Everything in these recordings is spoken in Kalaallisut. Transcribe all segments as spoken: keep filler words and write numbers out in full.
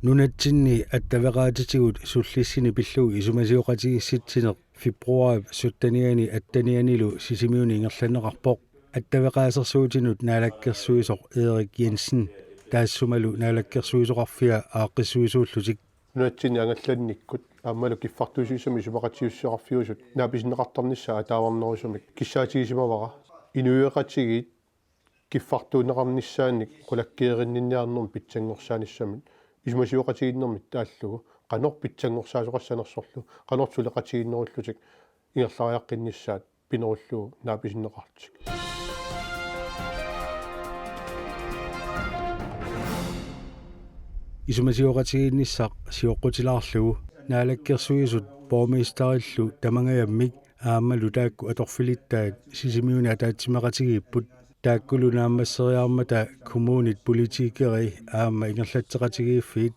Nunatsinni attaveqaatitigut sullissini pillugu isumasioqatigiissitsineq februaarip syttenianni atteniannilu Sisimiuni ingerlanneqarpoq. Attaveqaasersuutinut naalakkersuisoq Erik Jensen taassumalu naalakkersuisoqarfia aaqqissuisuullutik. Nunatsinni angallannikkut aammalu kiffartuussinermi isumaqatigiissuteqarfiusut naapisinneqartarnissaa ataavarnerusumik kissaatigisimavara inuiaqatigiit kiffartuunneqarnissaannik qulakkeerinninniarnermik pitsanngorsaanissamut isumasioqatigiinnermik taallugu qanoq pitsanngorsaasoqassanersorlu qanoq suleqatigiinnerullutik ingerlariaqqinnissaat pinerullugu naapisinneqarlutik. Isumasioqatigiinnissaq sioqqutilaarlugu naalakkersuisut borgmesterillu tamangajammik aammalu taakku atorfilittaat Sisimiuni ataatsimeeqatigiipput. Taakkulu naammasseriarmata kommunit politikeri aamma ingerlatseqatigiiffiit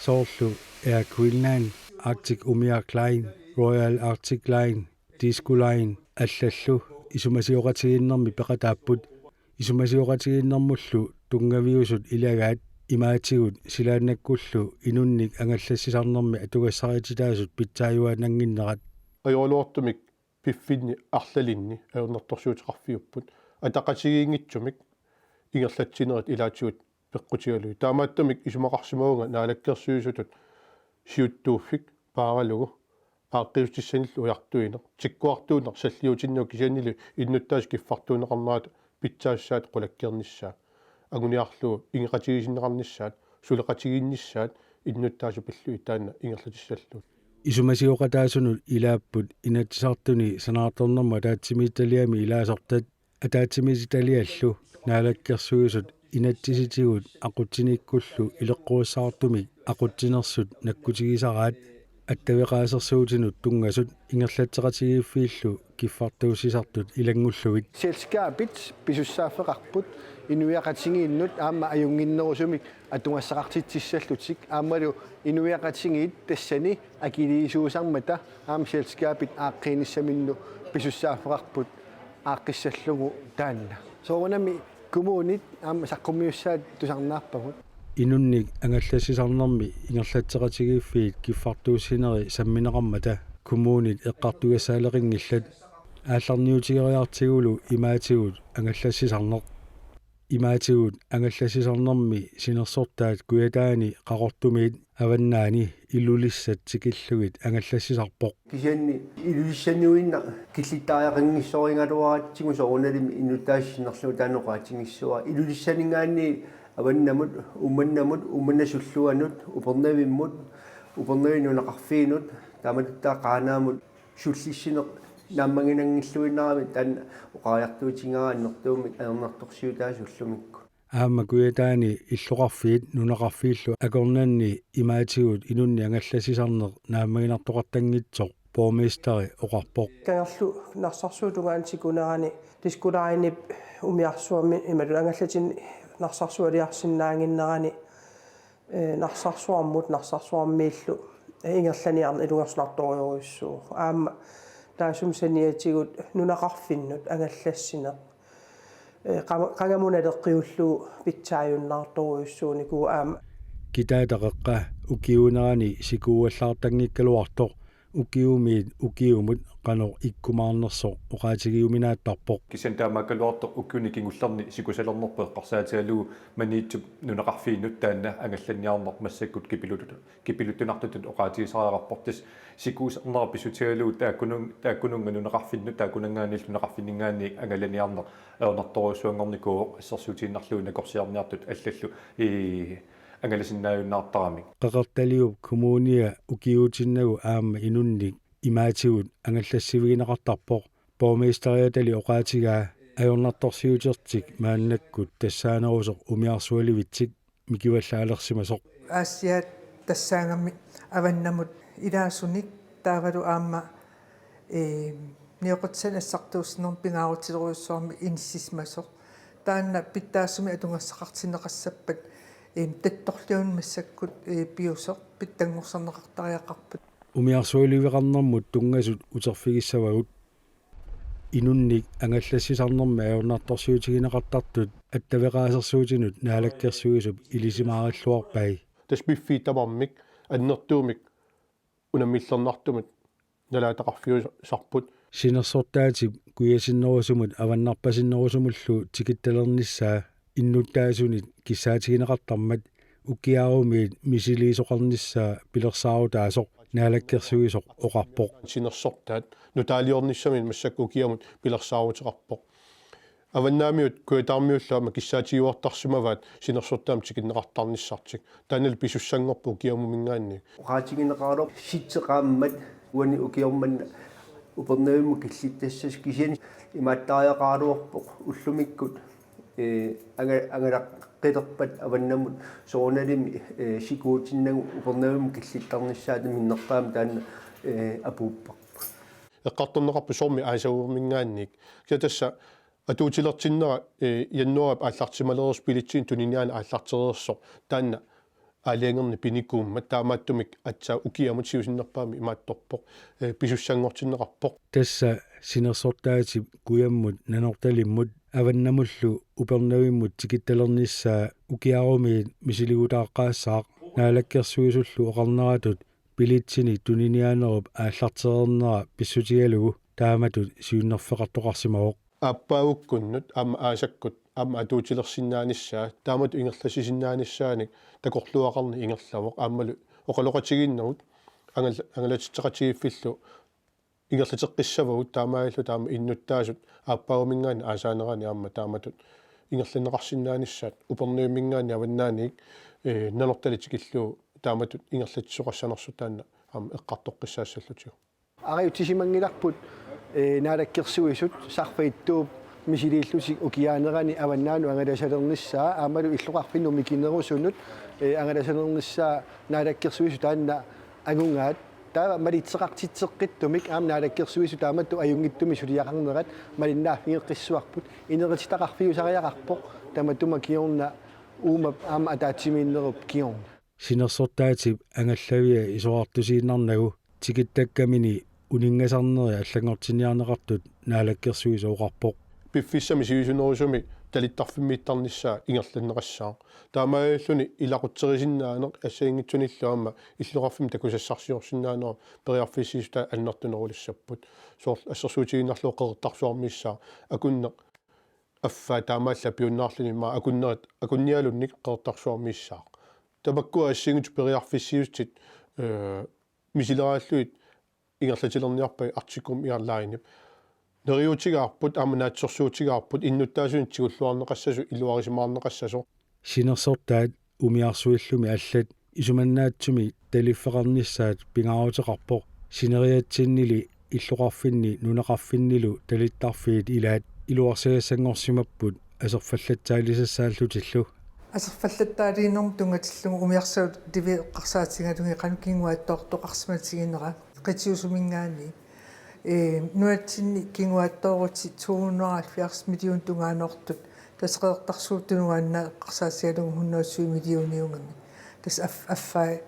soorlu Air Greenland, Arctic Umiaq Line, Royal Arctic Line, Disco Line allallu isumasioqatigiinnermi peqataapput. Isumasioqatigiinnermullu tunngaviusut ilagaat imaatigut silaannakkullu inunnik angallassisarnermi atugassarititaasut pitsaajuaannannginnerat. Ajoraluartumik piffinni arlalinni ajornartorsiuteqarfiupput ataqatigiinngitsumik ingerlatsinerit ilaatigut peqqutigalugit. Taamaattumik isumaqarsimavunga naalakkersuisutut siuttuuffik paaralugu aaqqiissutissanillu ujartuineq, tikkuartuuneq salliutinnagu kisiannili innuttaasut kiffartuunneqarnerata pitsaassaat qulakkeernissaa. Anguniarlugu ingeqatigiissinneqarnissaat, suleqatigiinnissaat innuttaasut pillugit taanna ingerlatissallugit. Isumasioqataasunut ilaapput Inatsisartuni sanaartornermut ataatsimiititaliami ilaasortat, ataatsimiititaliallu naalakkersuisut inatsisitigut aqutsinikkullu ileqquussaartumik aqutsinersut nakkutigisaraat attaveqaasersuutinut tunngasut ingerlatseqatigiiffiillu kiffartuussisartut ilanngullugit. Selskabit pisussaaffeqarput inuiaqatigiinnut aamma ajunnginnerusumik atugassaqartitsissallutik aammalu inuiaqatigiit tassani akiliisuusarmata aamma selskabit aaqqiinissaminnut pisussaaffeqarput aaqqissallugu taanna. Soorunami kommunit aamma saqqummiussaat tusarnaarpagut. Inunnik angallassisarnermi ingerlatseqatigiiffiit kiffartuussineri sammineqarmata kommunit eqqartugassaaleqinngillat. Aallarniutigeriartigulu imaatigut angallassisarneq. Imaatigut angallassisarnermi sinersortaat Kujataani, Qaqortumiit Avannaani Ilulissat tikillugit angallassisarpoq. Kisianni Ilulissaniuinnaq killittariaqanngissorigaluaratsigu soorunalimi innuttaasut sinnerlugit taanna oqaatigissuara. Ilulissaninngaanniit Avannamut, Uummannamut, Uummannap sulluanut, Upernavimmut, Upernaviup nunaqarfiinut, taamatuttaaq Qaanaamut sullissineq naammaginanngilluinnarami taanna oqariartuutigaara annertuumik ajornartorsiutaasullumikkut. Aamma Kujataani illoqarfiit nunaqarfiillu akornanni imaatigut inunnik angallassisarneq naammaginartoqartanngitsoq borgmesteri oqarpoq. Kangerlu Narsarsuup tungaanut tikunerani Disco Linep umiarsuarmi imaluunniit angallatinni narsarsualiarsinnaannginnerani, eh, Narsarsuarmut, Narsarsuarmiillu, eh, ingerlaniarneq ilungersunartorujussuuvoq. Aamma taassuma saniatigut nunaqarfinnut angallassineq, eh, qama-, qangamut naleqqiullugu pitsaajunnaartorujussuunikuuvoq aamma. Kitaata qeqqa ukiuunerani sikuuallaartanngikkaluartoq ukiumiit ukiumut qanoq ikkumaarnersoq oqaatigiuminaattarpoq. Kisianni taamaakkaluartoq ukiuni kingullerni sikusalernerput eqqarsaatigalugu Maniitsup nunaqarfiinut taanna angallanniarneq massakkut kipilutut-, kipiluttunartutut oqaatigisariaqarpoq. Tassa sikuusarnera pissutigalugu taakkunun-, taakkununnga nunaqarfinnut taakkunanngaanniillu nunaqarfinninngaanniit angalaniarneq ajornartorujussuanngornikuuvoq assersuutigiinnarlugu nakorsiarniartut allallu ii angalasinnaajunnaartaramik. Qeqertaliup Kommunia ukiuutinnagu aamma inunnik imaatigut angallassivigineqartarpoq. Borgmesteriatali oqaatigaa ajornartorsiutertik maannakkut tassaanerusoq umiarsualivitsik mikivallaalersimasoq. Aasiaat tassaagami Avannamut ilaasunik taavalu aamma, ee, nioqqutissanik assartuussinermik pingaarutilerujussuarmik inissisimasoq. Taanna pitsaassumik atugassaqartinneqassappat, ee, tattorliunik massakkut, ee, piusoq pitsanngorsarneqartariaqarpat. Umiarsualiveqarnermut tunngasut uterfigissavagut. Inunnik angallassisarnermi ajornartorsiutigineqartartut attaveqaasersuutinut naalakkersuisup ilisimaarilluarpai. Tassa piffissaq tamarmik annertuumik unammillernartumut nalaataqarfiusarput. Sinersortaatip kujasinnerusumut avannarpasinnerusumullu tikittalernissaa innuttaasunit kissaatigineqartarmat ukiarumiit misiliisoqarnissaa pilersaarutaasoq naalakkersuisoq oqarpoq. Sinersortaat nutaaliornissamik massakkut ukiamut pilersaaruteqarpoq. Avannaamiut Kujataarmiullu aamma kissaatigiuartarsimavaat sinersortaamik tikinneqartarnissartik. Taannalu pisussanngorpoq ukiamuminngaanniit. Oqaatigineqaraluarpoq sitseqaammat uani ukioq manna Upernavimmut killittassasoq, kisianni imaattariaqaraluarpoq ullumikkut, ee, anga-, angalaqqilerpat avannamut soorunalimi, ee, sikuutinnagu Upernavimmut killittarnissaata minnerpaamik taanna, ee, apuupparput. Eqqartorneqarpoq soormi aasaguminngaanniit. Kisianni tassa atuutilertinnera, ee, januaarip aallartissimalersoq billetsinut tuniniaaneq aallartereersoq. Taanna aalajangerneq pinikuummat taamaattumik aatsaat ukiamut siusinnerpaamik imaattorpoq, ee, pisussanngortinneqarpoq. Tassa sinersortaatip kujammut Nanortalimmut avannamullu Upernavimmut tikittalernissaa ukiarumiit misiligutaaqqaassaaq. Naalakkersuisullu oqarneratut billetsinik tuniniaanerup aallartereernera pissutigalugu taamatut siunnerfeqartoqarsimavoq. Aappaagukkunnut aamma aasakkut aamma atuutilersinnaanissaa taamatut ingerlassisinnaanissaanik takorluugaqarneq ingerlavoq, aammalu oqaloqatigiinnerup angal-, angalatitseqatigiiffillu ingerlateqqissavagut, taamaalilluta aamma innuttaasut aappaaguminngaanniit aasaanerani aamma taamatut ingerlanneqarsinnaanissaat Upernavimminngaanniit avannaaniit, ee, Nanortalik tikillugu taamatut ingerlatsisoqassanersoq taanna aamma eqqartoqqissaassallutigu. Ariutsisimanngilarput, ee, naalakkersuisut sarfaqartuup misiliillutik ukiaanerani avannaanut angalasalernissaa aammalu illoqarfinnut mikinerusunut, ee, angalasalernissaa naalakkersuisut taanna angugaat. Taava malitseqartitseqqittumik aamma naalakkersuisut taamatut ajunngitsumik suliaqarnerat malinnaaffigeqqissavarput, inerititaqarfiusariaqarpoq tamatuma kingorna uuma aamma ataatsimiinnerup kingorna. Sinersortaatip angallavia isorartusiinnarnagu tikittakkamini uninngasarneri allanngortinniarneqartut naalakkersuisoq oqarpoq. Piffissami sivisunerusumi talittarfimmiittarnissaa ingerlanneqassaaq. Taamaalilluni ilaqutserisinnaaneq assigiinngitsunillu aamma illoqarfimmut takusassarsiorsinnaanerup periarfissiissutaa annertunerulissapput. Soorlu assersuutigiinnarlugu Qeqertarsuarmiissaaq akunneq affaa taamaallaat piunnaarluni, immaqa akunnerit akunnialunnik Qeqertarsuarmiissaaq. Tamakkua assigiinngitsut periarfissiissutit, ee, misileraallugit ingerlatilerniarpaat Arctic Airlinep. Neriuutigaarput aamma naatsorsuutigaarput innuttaasunit tigulluarneqassasoq, iluarisimaarneqassasoq. Sinersortaat umiarsuillumi allat isumannaatsumik taliffeqarnissaat pingaaruteqarpoq. Sineriatsinnili illoqarfinni nunaqarfinnilu talittarfiit ilaat iluarsagassanngorsimapput aserfallatsaalisassaallutillu. Aserfallatsaaliinermut tunngatillugu umiarsuarli eqqarsaatigalugit qanoq kinguaattoortoqarsimatiginera qitiusuminngaanniit. Ee, nunatsinni kinguaattoorutit to hundrede og halvfjerds millioner tungaanoortut, tassa Qeqertarsuup Tunuaannaa eqqarsaatigalugu hundrede og tyve millioniugami. Tassa af-, affai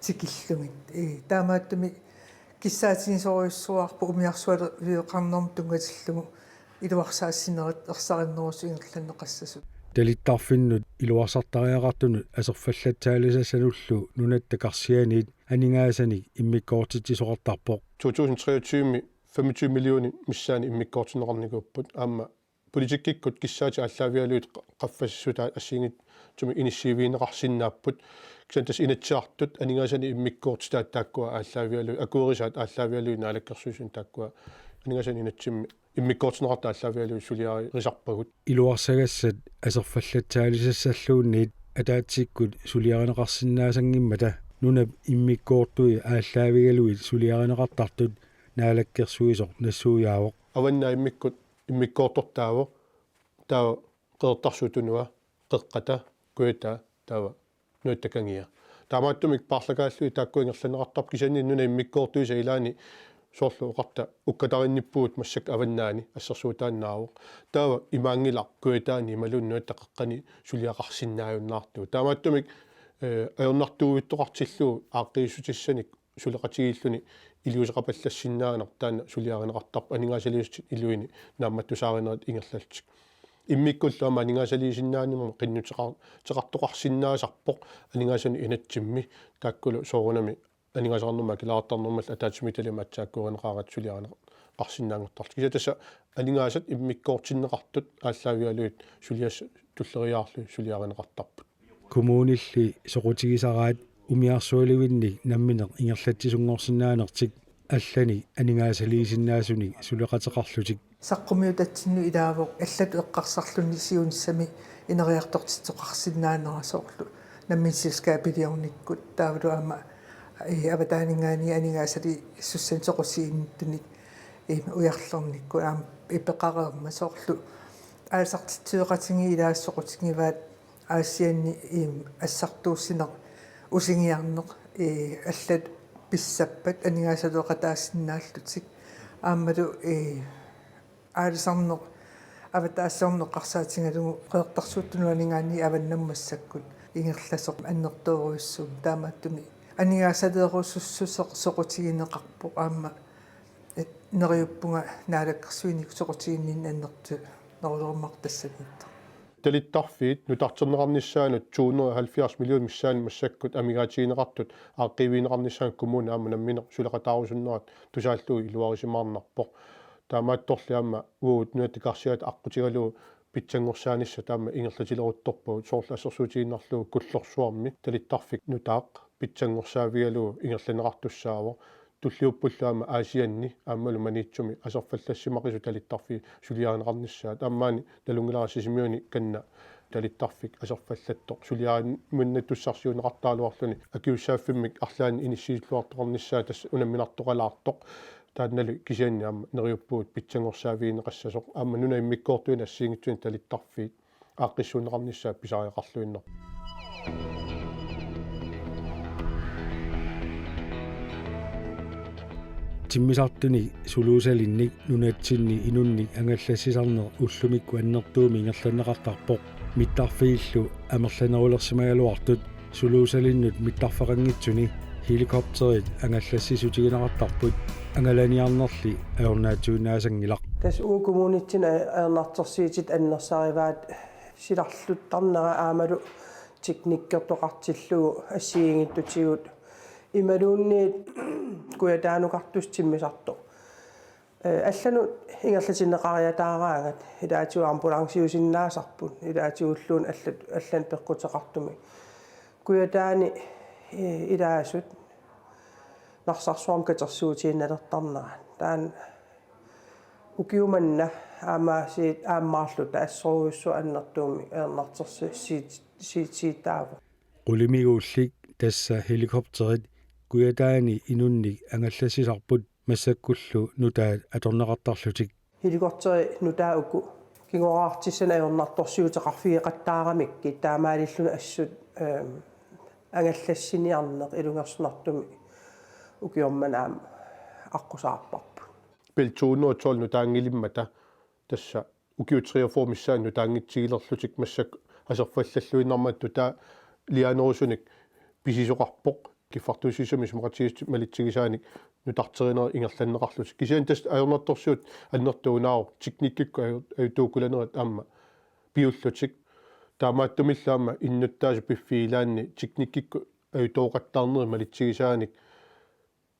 tikillugit. Ee, taamaattumik kissaatigisorujussuarput umiarsualiviuqarnermut tunngatillugu iluarsaassinerit ersarinnerusut ingerlanneqassasut. Talittarfinnut iluarsartariaqartunut aserfallatsaalisassanullu nunatta karsianiit aningaasanik immikkoortitsisoqartarpoq. To tusind treogtyve femogtyve millioner missaani immikkoortinneqarnikuupput, aamma politikkikkut kissaatit aallaavigalugit qa-, qaffasissutaat assigiinngitsumik inissiivigineqarsinnaapput. Kisianni tassa Inatsisartut aningaasanik immikkoortitaat taakkua aallaavigalugit, akuerisaat aallaavigalugit naalakkersuisuni taakkua aningaasanik inatsimmi immikkoortinneqartut aallaavigalugit suliarisarpagut. Iluarsagassat aserfallatsaalisassalluunniit ataatsikkut suliarineqarsinnaasanngimmata nunap immikkoortui aallaavigalugit suliarineqartartut naalakkersuisoq nassuiaavoq. Avannaata immikkut immikkoortortaavoq, taava Qeqertarsuup Tunua, Qeqqata, Kujataa, taava Nunatta Kangia. Taamaattumik paarlakaallugit taakku ingerlanneqartarput, kisianni nunap immikkoortuisa ilaanni soorlu oqarta ukkatarinnippugut massakkut avannaani assersuutaannaavoq. Taava imaanngilaq Kujataani imaluunniit Nunatta Qeqqani suliaqarsinnaajunnaartugut. Taamaattumik, ee, ajornartuuittoqartillugu aaqqiissutissanik suleqatigiilluni iliuuseqapallassinnaaneq taanna suliarineqartarpoq, aningaasaliissutit iluini naammattusaarinerit ingerlallutik. Immikkullu aamma aningaasaliisinnaanermut qinnuteqar-, teqartoqarsinnaasarpoq aningaasanik inatsimmi, taakkulu soorunami aningaasaqarnermut akileraartarnermut ataatsimik talimat atsaakkuurineqarata suliarineqarsinnaanngortarlutik. Kisianni tassa aningaasat immikkoortinneqartut aallaavigalugit suliassat tulleriiaarlugit suliarineqartarput. Kommunilli soqutigisaraat umiarsualivinnik nammineq ingerlatsisunngorsinnaanertik allanik aningaasaliisinnaasunik suleqateqarlutik. Saqqummiutatsinnut ilaavoq allatut eqqarsarluni siunissami ineriartortitseqarsinnaanera soorlu nammineq selskabiliornikkut taavalu aamma, eh, avataaninngaanniit aningaasaliissussanik soqutiginnittunik, eh, ujarlernikkut aamma, eh, peqareermat soorlu aalisartitsisuuteqatigiit ilaasa soqutigivaat Aasianni, iim, assartuussineq usingiarneq, ii, allat pissappat aningaasalioqataasinnaallutik. Aammalu, ii, aalisarneq avataasiorneq eqqarsaatigalugu Qeqertarsuup Tunuaninngaanniit avannamut massakkut ingerlasoq annertoorujussuuvoq, taamaattumik aningaasaleerusussuseq soqutigineqarpoq aamma neriuppunga naalakkersuinikkut soqutiginninneq annertunerulerumaarpoq tassaniittoq. Talittarfiit nutarterneqarnissaannut to hundrede og halvfjerds million missaani massakkut amigaatigineqartut aaqqiivigineqarnissaannut kommuni aamma nammineq suleqataarusunnerat tusaallugu iluarisimaarnarpoq. Taamaattorli aamma uagut nunatta karsiata aqqutigalugu pitsanngorsaanissaat aamma ingerlatileruttorpagut, soorlu assersuutigiinnarlugu Kullorsuarmi talittarfik nutaaq pitsanngorsaavigalugu ingerlanneqartussaavoq. Tulliuppullu aamma Aasianni aammalu Maniitsumi aserfallassimaqisut talittarfiit suliarineqarnissaat. Aamma maani nalunngilara Sisimiuni kanna talittarfik aserfallattoq suliarinnittussarsiuunneqartaraluarluni akisussaaffimmik arlaannik inissiilluartoqarnissaa tassa unamminartoqalaartoq. Taannalu kisianni aamma neriuppugut pitsanngorsaavigineqassasoq. Aamma nunap immikkoortuini assigiinngitsunik talittarfiit aaqqissuunneqarnissaat pisariaqarluinnarpoq. Timmisartunik suluusalinnik nunatsinni inunnik angallassisarneq ullumikkut annertuumik ingerlanneqartarpoq. Mittarfiillu amerlanerulersimagaluartut suluusalinnut mittarfeqanngitsuni helikopterit angallassissutigineqartarput, angalaniarnerli ajornaatsuinnaasanngilaq. Tassa uagut kommunitsinni ajornartorsiutit annersarivaat silarluttarnera aammalu teknikkertoqartillugu assigiinngitsutigut imaluunniit Kujataanukartussaq timmisartoq. Eh, allanut ingerlatinneqariataaraangat, ilaatigut ambulanciusinnaasarput, ilaatigulluunniit allat, allanut peqquteqartumik. Kujataani, eh, ilaasut Narsarsuarmi katersuutiinnalertarnerat. Taanna ukioq manna aamma siit aammaarluta assorujussuaq annertuumik ajornartorsiut siit, siit, siitaavoq. Qulimiguullik tassa helikopterit Kujataani inunnik angallassisarput massakkullu nutaat atorneqartarlutik. Helikopterit nutaat uku kingoraartissanik ajornartorsiuteqarfigeqattaaramikkit taamaalilluni assut, ehm, angallassiniarneq ilungersunartumik ukioq manna aamma aqqusaarparput. Bell to hundrede og tolv nutaanngilimmata tassa ukiut treogfyrre missaani nutaanngitsigilerlutik massakkut aserfallalluinnarmat nutaaq lianerusunik pisisoqarpoq. Kiffartuussisussamik isumaqatigiissutit malitsigisaanik nutarterinerit ingerlanneqarlutik. Kisianni tassa ajornartorsiut annertuunaavoq teknikkikkut aju-, ajutoorukulanerit aamma piullutik. Taamaattumillu aamma innuttaasut piffissap ilaanni teknikkikkut ajutooqattaarnerit malitsigisaanik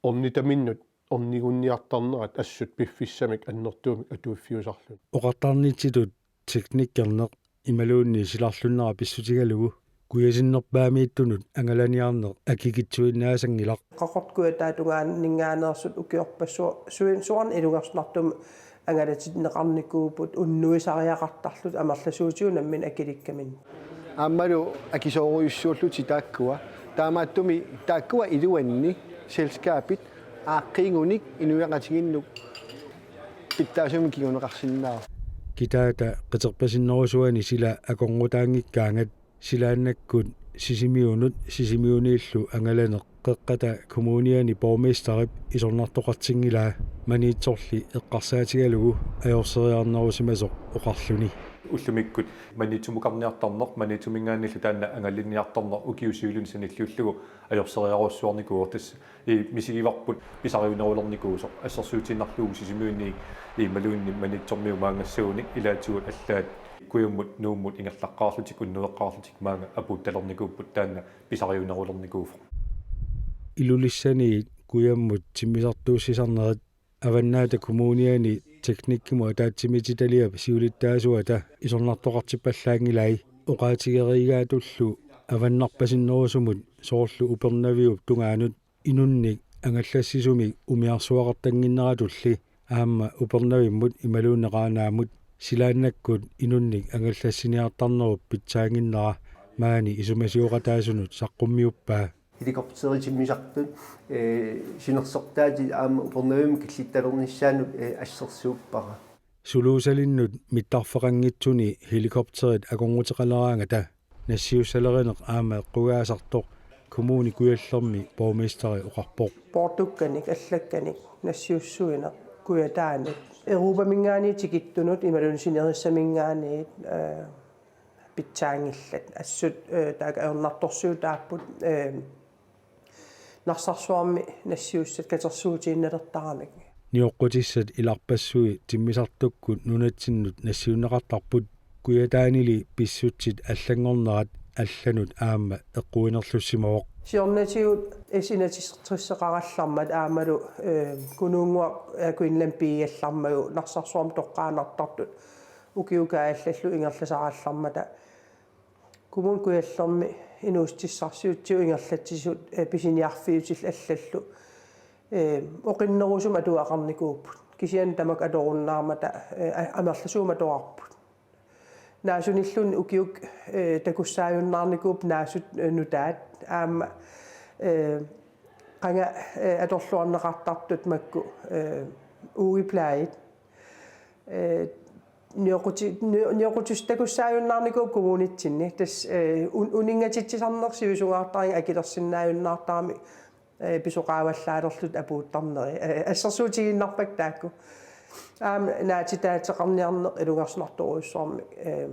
ornitaminnut ornigunniartarnerat assut piffissamik annertuumik atuiffiusarluni. Oqartarnitsitut teknikkerneq imaluunniit silarlunnera pissutigalugu kujasinnerpaamiittunut angalaniarneq akikitsuinnaasanngilaq. Qaqortoq Kujataata tungaaninngaanneersut ukiorpassuit suin-, suorna ilungersunartumik angalatinneqarnikuupput unnuisariaqartarlutik amerlasuutigut nammineq akilikkaminnik. Aammalu akisoorujussuullutik taakkua. Taamaattumik taakkua iluanni selskabit aaqqiigunik inuiaqatigiinnut pitsaasumik kinguneqarsinnaavoq. Kitaata qiterpasinnerusuani sila akornutaanngikkaangat silaannakkut Sisimiunut Sisimiuniillu angalaneq Qeqqata Kommuniani borgmesterip isornartoqartinngilaa Maniitsorli eqqarsaatigalugu ajorseriarnerusimasoq oqarluni. Ullumikkut Maniitsumukarniartarneq, Maniitsuminngaanniillu taanna angallanniartarneq ukiut siulliit sanilliullugu ajorseriarujussuarnikuuvoq, tassa ii misigivarput pisariunerulernikuusoq, assersuutiinnarlugu Sisimiuni imaluunniit Maniitsormiut maanngassagunik ilaatigut allaat Kujammut Nuummut ingerlaqqaarlutik unnueqqaarlutik maanga apuuttalernikuupput, taanna pisariunerulernikuuvoq. Ilulissaniit kujammut timmisartuussisarnerit Avannaata Kommuniani teknikkimut ataatsimiititaliap siulittaasuata isornartoqartippallaanngilai. Oqaatigereeraatullu avannarpasinnerusumut soorlu Upernaviup tungaanut inunnik angallassisumik umiarsuaqartannginneratulli aamma Upernavimmut imaluunniit Qaanaamut silaannakkut inunnik angallassiniartarnerup pitsaannginnera maani isumasioqataasunut saqqummiuppaa. Helikopterit timmisartut, ee, sinersortaatit aamma Upernavimmut killittalernissaannut, ee, assersuuppara. Suluusalinnut mittarfeqanngitsuni helikopterit akornuteqaleraangata nassiussalerineq aamma eqqugaasartoq Kommune Kujallermi borgmesteri oqarpoq. Poortukkanik, allakkanik, nassiussuineq, Kujataani. Europaminngaanniit tikittunut, imaluunniit sinerissaminngaanniit, ee, pitsaanngillat. Assut, ee, taakku ajornartorsiutaapput, ee, Narsarsuarmi nassiussat katersuutiinnalertaramik. Nioqqutissat ilarpassui timmisartukkut nunatsinnut nassiunneqartarput, Kujataanili pissutsit allanngornerat allanut aamma eqquinerlussimavoq. Siornatigut S enogtresseqarallarmat aammalu, ee, Kunuunnguaq Air Greenland piiallarmagu Narsarsuarmi toqqaannartartut ukiukkut allallu ingerlasarallarmata Kommune Kujallermi inuussutissarsiutsigut ingerlatsisut, ee, pisiniarfiutillu allallu, ee, oqinnerusumik atuaqarnikuupput. Kisianni tamakku atorunnaarmata, ee, a-, amerlasuumik atoraarput. Naasunilluunniit ukiukkut, ee, takussaajunnaarnikuupput naasut, ee, nutaat aamma, ee, qanga, ee, atorluarneqartartut makku, ee, ugebladit. Ee, nioqquti-, nio-, nioqqutissat takussaajunnaarnikuupput kommunitsinni. Tassa, ee, un-, uninngatitsinermik sivisungaartarami akilersinnaajunnaartarami, ee, pisoqaavallaalerlutik apuuttarneri. Ee, assersuutigiinnarpakka taakku. Aamma naatitaateqarniarneq ilungersunartorujussuarmik, ee,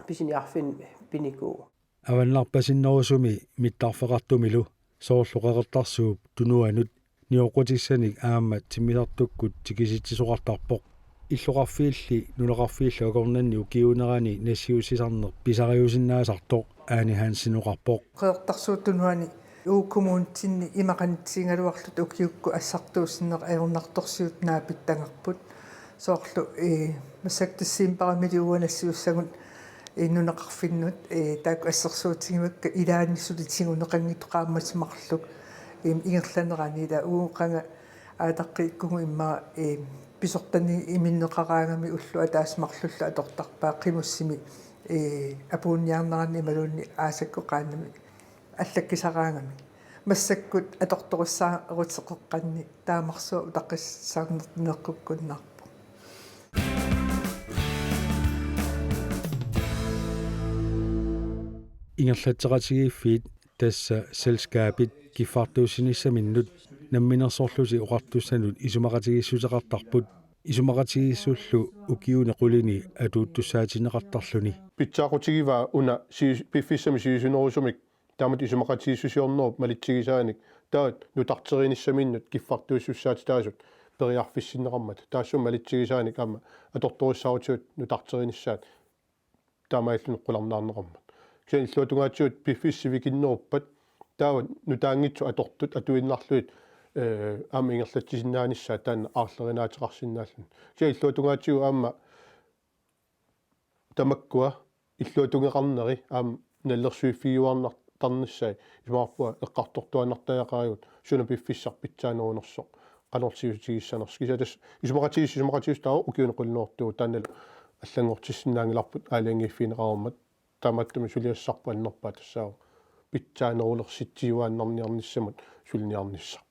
pisiniarfinni pinikuuvoq. Avannarpasinnerusumi mittarfeqartumilu soorlu Qeqertarsuup Tunuanut nioqqutissanik aamma timmisartukkut tikisitsisoqartarpoq. Illoqarfiilli nunaqarfiillu akornanni ukiuunerani nassiussisarneq pisariusinnaasartoq Ane Hansen oqarpoq. Qeqertarsuup Tunuani uagut kommunitsinni imaqanitsigigaluarluta ukiukkut assartuussinneq ajornartorsiut naapittagarput. Soorlu, ee, massakkut decembarimilu uanga nassiussagut, ee, nunaqarfinnut, ee, taakku assersuutigivakka ilaanni suli tiguneqanngitsoq qaammatit marluk, ee, ingerlanerani, ila uagut qanga aataqqikkugut immaqa, ee, pisortanit iminneqaraangamik ulloq ataaseq marlullu atortarpaa qimussimi, ee, apuunniarneranni imaluunniit aasakkut qaannamik allakkisaraangamik. Massakkut atortorissaaruteqeqqanni taamarsuaq utaqqissaarneq-, neqqukkunnaarpoq. Ingerlatseqatigiiffiit, tassa selskabit, kiffartuussinissaminnut Namminersorlutik Oqartussanut isumaqatigiissuteqartarput. Isumaqatigiissullu ukiuni qulini atuuttussaatinneqartarluni. Pitsaaqutigivaa una si-, piffissami sivisunerusumik taamatut isumaqatigiissusiornerup malitsigisaanik, taava nutarterinissaminnut kiffartuussussaatitaasut periarfissinneqarmata. Taassuma malitsigisaanik aamma atortorissaarutigut nutarterinissaat taamaalilluni qularnaarneqarmat. Kisianni illuatungaatigut piffissaq sivikinneruppat, taava nutaanngitsut atortut atuinnarlugit, ee, aamma ingerlatsisinnaanissaat taanna aarlerinaateqarsinnaalluni. Kisianni illuatungaatigut aamma tamakkua illuatungeqarneri aamma nalilersuiffigiuarnartarnissaat, isumaqarpunga eqqartortuaannartariaqarigut suna piffissaq pitsaanerunersoq, qanorlu sivisutigissanersoq. Kisianni tassa isumaqatigiis-, isumaqatigiissut taava ukiuni qulinertigut taannalu allanngortissinnaanngilarput aalajangiiffigineqareermat, taamaattumik suliassarput annerpaaq tassaavoq pitsaanerulersitsiuaannarniarnissamut suliniarnissaq.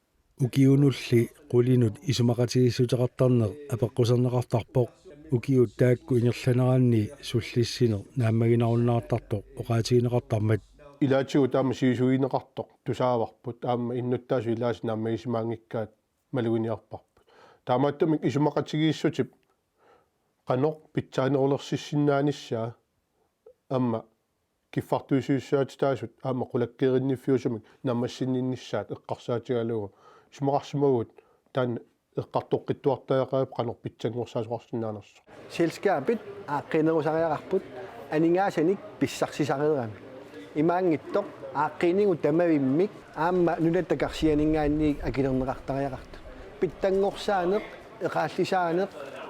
Ukiunulli qulinut isumaqatigiissuteqartarneq apeqquserneqartarpoq, ukiut taakku ingerlaneranni sullissineq naammaginarunnaartartoq oqaatigineqartarmat. Ilaatigut aamma sivisugineqartoq tusaavarput, aamma innuttaasut ilaasa naammagisimaanngikkaat maluginiarparput. Taamaattumik isumaqatigiissutip qanoq pitsaanerulersissinnaanissaa aamma kiffartuussisussaatitaasut aamma qulakkeerinniffissumik naammassinninnissaat eqqarsaatigalugu isumaqarsimavugut taanna eqqartoqqittuartariaqarparput qanoq pitsanngorsaasoqarsinnaanersoq. Selskabit aaqqiinerusariaqarput aningaasanik pissarsisareerami. Imaanngitsoq aaqqiinigut tamavimmik aamma nunatta karsianinngaanniit akilerneqartariaqartut. Pitsanngorsaaneq, eqaallisaaneq,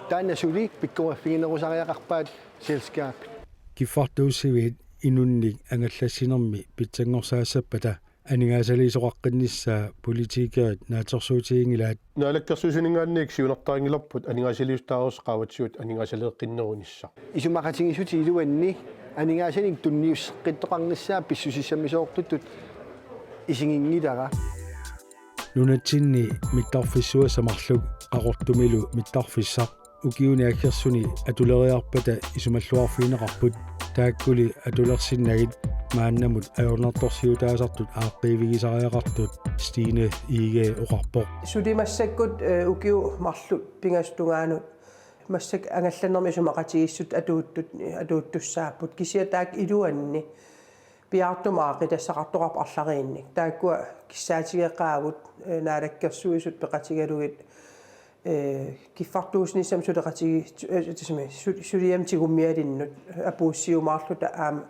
taanna suli pikkoriffiginerusariaqarpaat selskabit. Kiffartuussiviit inunnik angallassinermi pitsanngorsaassappata aningaasaliisoqaqqinnissaa politikerit naatsorsuutiginngilaat. Naalakkersuisuninngaanniit siunertarinngilarput aningaasaliissutaasa qaavatigut aningaasaleeqqinnerunissaq. Isumaqatigiissutit iluanni aningaasanik tunniusseqqittoqarnissaa pissusissamisoortutut isiginngilara. Nunatsinni mittarfissuassat marluk Qaqortumilu mittarfissaq ukiuni aggersuni atuleriarpata isumalluarfigineqarput. Taakkuli atulersinnagit maannamut ajornartorsiutaasartut aaqqiivigisariaqartut Stine Egede oqarpoq. Suli massakkut, eh, ukiut marluk pingasut tungaanut massakkut angallannermi isumaqatigiissut atuuttut, atuuttussaapput, kisianni taakku iluanni piaartumik aaqqitassaqartoqarput arlariinnik. Taakkua kissaatigeqaagut, eh, Naalakkersuisut peqatigalugit, eh, kiffartuussinissamut suleqatigi-, eh, tassami, su-, suliamut tigummialinnut apuussiumaarluta aamma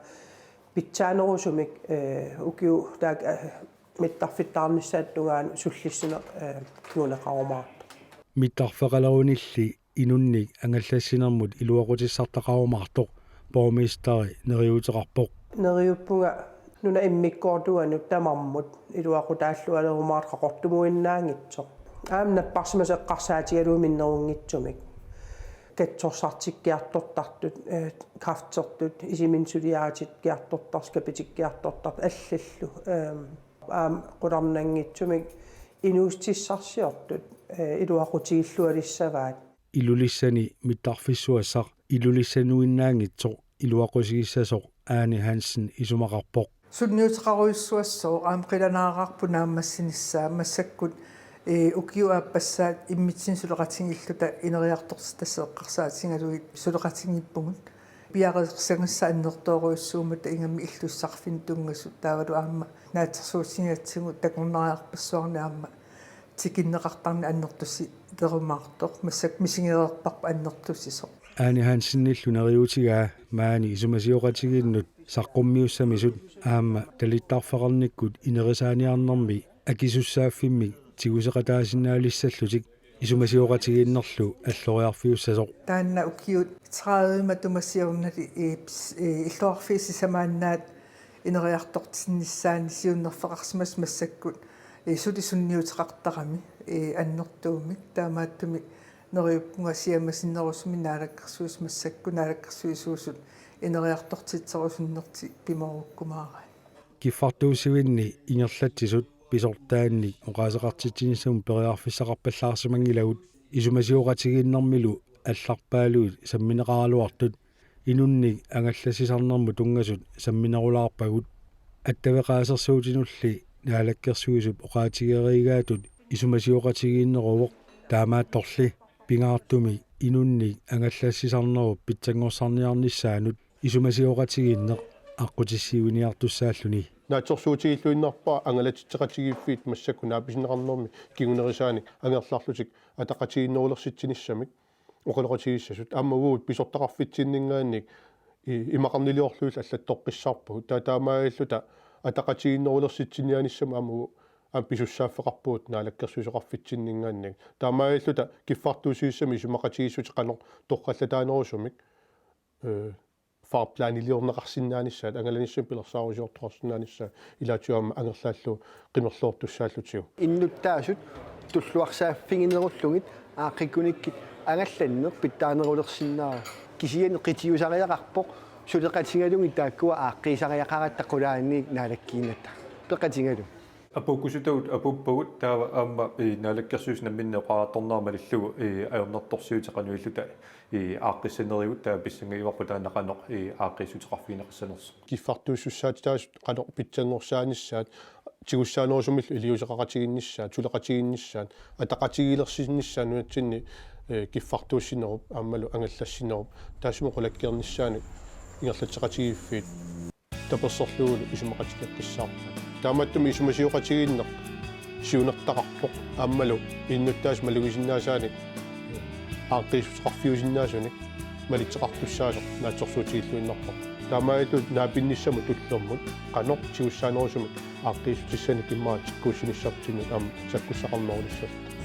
pitsaanerusumik, eh, ukiut taakku, eh, mittarfittaarnissaata tungaanut sullissineq, eh, kinguneqarumaartoq. Mittarfeqalerunilli inunnik angallassinermut iluaqutissartaqarumaartoq borgmesteri neriuuteqarpoq. Neriuppunga nunap immikkoortuanut tamarmut iluaqutaallualerumaartoq Qaqortumuinnaanngitsoq. Aamma napparsimasoq eqqarsaatigalugu minnerunngitsumik. Katsorsartikkiartortartut, eh, kræftertut, isiminsuliaritikkiartortartut, skabetikkiartortartut allallu. Ehm, aamma qularnanngitsumik inuussutissarsiortut, eh, iluaqutigillualissavaat. Ilulissani mittarfissuassaq Ilulissanuinnaanngitsoq iluaqusigissasoq Ane Hansen isumaqarpoq. Sunniuteqarujussuassooq aamma qilanaararput naammassinissaa massakkut, eh, ukiut aappassaat immitsinnut suleqatigiilluta ineriartortitassat eqqarsaatigalugit suleqatigiippugut. Piareersagassat annertoorujussuummata ingammik illussaqarfinnut tunngasut taavalu aamma naatsorsuutigigatsigu takornariarpassuarnik aamma tikinneqartarneq annertusilerumaartoq massakkut misigereerparput annertusisoq. Ane Hansenillu neriuutigaa maani isumasioqatigiinnut saqqummiussamisut aamma talittarfeqarnikkut inerisaaniarnermi akisussaaffimmik tiguseqataasinnaalissallutik isumasioqatigiinnerlu alloriarfiussasoq. Taanna ukiut tredive matuma siornali, eh, pis-, eh, illoqarfiit sisamaannaat ineriartortinnissaanni siunnerfeqarsimasoq massakkut, eh, suli sunniuteqartarami, eh, annertuumik. Taamaattumik neriuppunga siammasinnerusumik Naalakkersuisut massakkut naalakkersuisuusut ineriartortitserusunnertik pimoorukkumaaraat. Kiffartuussivinni ingerlatsisut pisortaannik oqaaseqartitsinissamut periarfissaqarpallaarsimanngilagut isumasioqatigiinnermilu allarpaalui sammineqaraluartut inunnik angallassisarnermut tunngasut samminerulaarpagut. Attaveqaasersuutinulli naalakkersuisup oqaatigereegaatut isumasioqatigiinneruvoq, taamaattorli pingaartumik inunnik angallassisarnerup pitsanngorsarniarnissaanut isumasioqatigiinneq aqqutissiuiniartussaalluni. Naatsorsuutigilluinnarpara angalatitseqatigiiffiit massakkut naapisinneqarnermi kingunerisaanik angerlarlutik ataqatigiinnerulersitsinissamik oqaloqatigissasut aamma uagut pisortaqarfitsinninngaanniit i-, imaqarniliorlugit allattoqqissaarpagut. Taa taamaalilluta ataqatigiinnerulersitsinianissamut aamma uagut aamma pisussaaffeqarpugut naalakkersuisoqarfitsinninngaanniit. Taamaalilluta kiffartuussisissami isumaqatigiissutit qanoq torrallataanerusumik, eh, farplaniliorneqarsinnaanissaat, angalanissamut pilersaarusiortoqarsinnaanissaat, ilaatigut aamma angerlaallugu qimerloortussaallutigu. Innuttaasut tulluarsaaffiginerullugit aaqqikkukkit angallanneq pitsaanerulersinnaavoq. Kisianni qitiusariaqarpoq suleqatigalugit taakkua aaqqiisariaqaratta qulaaniit naalakkiinnatta. Peqatigalugu. Apuukkusutagut apuuppagut taava aamma, eh, naalakkersuisut namminneq oqariartornera malillugu, eh, ajornartorsiutit qanoq ililluta, eh, aaqqissanerivut, taava pissangagivarput taanna qanoq, eh, aaqqiissuteqarfigineqassanersoq. Kiffartuussussaatitaasut qanoq pitsanngorsaanissaat, tigussaanerusumillu iliuuseqaqatigiinnissaat, suleqatigiinnissaat, ataqatigiilersinnissaat nunatsinni, eh, kiffartuussinerup aammalu angallassinerup taassuma qulakkeernissaanut ingerlatseqatigiiffiit taperserlugulu isumaqatigeqqissaarpaat. Taamaattumik isumasioqatigiinneq siunertaqarpoq aammalu innuttaasut malugisinnaasaannik aaqqiissuteqarfiusinnaasunik malitseqartussaasoq naatsorsuutigilluinnarpoq. Taamaalillutit naapinnissamut tullermut qanoq tigussaanerusumik aaqqiissutissanik immaqa tikkuussinissartinnut aamma sakkussaqarnerulissalluta.